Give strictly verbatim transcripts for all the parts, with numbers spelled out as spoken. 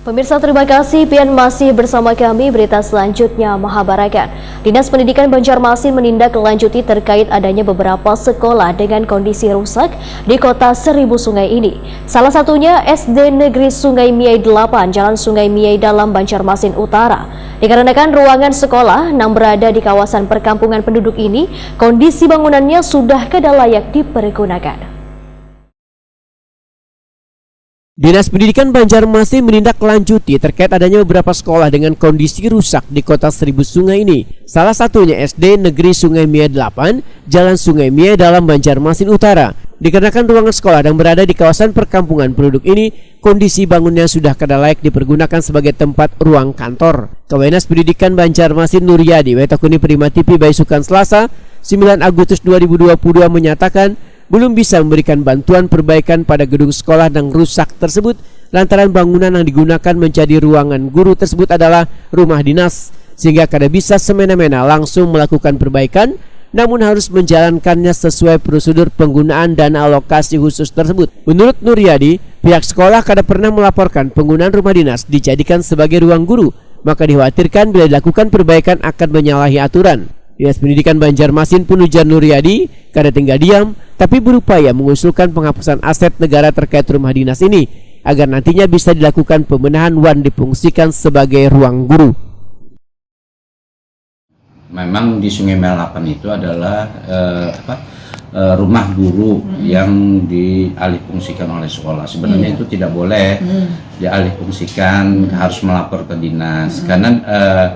Pemirsa, terima kasih pian masih bersama kami. Berita selanjutnya mahabarakan. Dinas Pendidikan Banjarmasin menindaklanjuti terkait adanya beberapa sekolah dengan kondisi rusak di kota Seribu Sungai ini. Salah satunya S D Negeri Sungai Miai delapan, Jalan Sungai Miai Dalam, Banjarmasin Utara. Dikarenakan ruangan sekolah nang berada di kawasan perkampungan penduduk ini, kondisi bangunannya sudah kada layak dipergunakan. Dinas Pendidikan Banjarmasin menindaklanjuti terkait adanya beberapa sekolah dengan kondisi rusak di Kota Seribu Sungai ini. Salah satunya S D Negeri Sungai Miai delapan, Jalan Sungai Miai Dalam, Banjarmasin Utara. Dikarenakan ruangan sekolah yang berada di kawasan perkampungan penduduk ini, kondisi bangunnya sudah kada layak dipergunakan sebagai tempat ruang kantor. Kawainhas Pendidikan Banjarmasin Nuryadi wetakuni Prima T V baisukan Selasa, sembilan Agustus dua ribu dua puluh dua menyatakan, belum bisa memberikan bantuan perbaikan pada gedung sekolah yang rusak tersebut lantaran bangunan yang digunakan menjadi ruangan guru tersebut adalah rumah dinas, sehingga kada bisa semena-mena langsung melakukan perbaikan, namun harus menjalankannya sesuai prosedur penggunaan dana alokasi khusus tersebut. Menurut Nuryadi, pihak sekolah kada pernah melaporkan penggunaan rumah dinas dijadikan sebagai ruang guru, maka dikhawatirkan bila dilakukan perbaikan akan menyalahi aturan. Dinas Pendidikan Banjarmasin pun, ujar Nuryadi, kada tinggal diam, tapi berupaya mengusulkan penghapusan aset negara terkait rumah dinas ini, agar nantinya bisa dilakukan pembenahan wan difungsikan sebagai ruang guru. Memang di Sungai Miai delapan itu adalah eh, apa eh, rumah guru yang dialihfungsikan oleh sekolah. Sebenarnya itu tidak boleh dialihfungsikan, harus melapor ke dinas. Karena eh,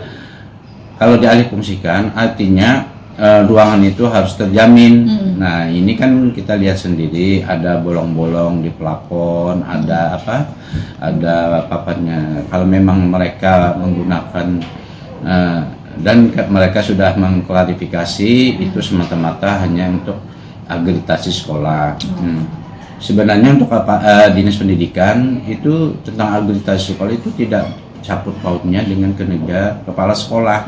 kalau dialihfungsikan, artinya eh, ruangan itu harus terjamin. Nah, ini kan kita lihat sendiri, ada bolong-bolong di plafon, ada apa, ada papannya. Kalau memang mereka menggunakan eh, dan ke- mereka sudah mengklarifikasi, itu semata-mata hanya untuk agreditasi sekolah. Hmm. Sebenarnya untuk apa eh, dinas pendidikan itu, tentang agreditasi sekolah itu tidak caput pautnya dengan kinerja kepala sekolah.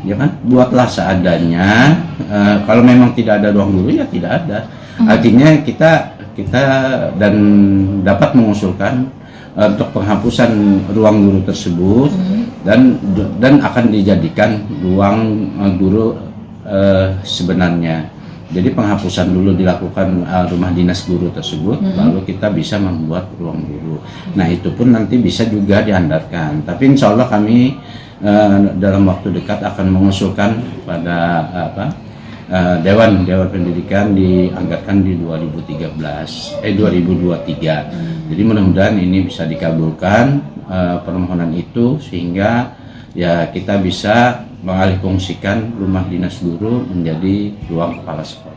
Ya kan? Buatlah seadanya. Eh, kalau memang tidak ada ruang guru, ya tidak ada. Artinya kita kita dan dapat mengusulkan eh, untuk penghapusan ruang guru tersebut dan dan akan dijadikan ruang eh, guru eh, sebenarnya. Jadi penghapusan dulu dilakukan eh, rumah dinas guru tersebut, lalu kita bisa membuat ruang guru. Nah, itu pun nanti bisa juga dianggarkan. Tapi insya Allah kami eh, dalam waktu dekat akan mengusulkan pada eh, apa eh, Dewan Dewan Pendidikan dianggarkan di dua ribu tiga belas eh dua ribu dua puluh tiga. Jadi mudah-mudahan ini bisa dikabulkan eh, permohonan itu, sehingga ya kita bisa mengalihfungsikan rumah dinas guru menjadi ruang kepala sekolah.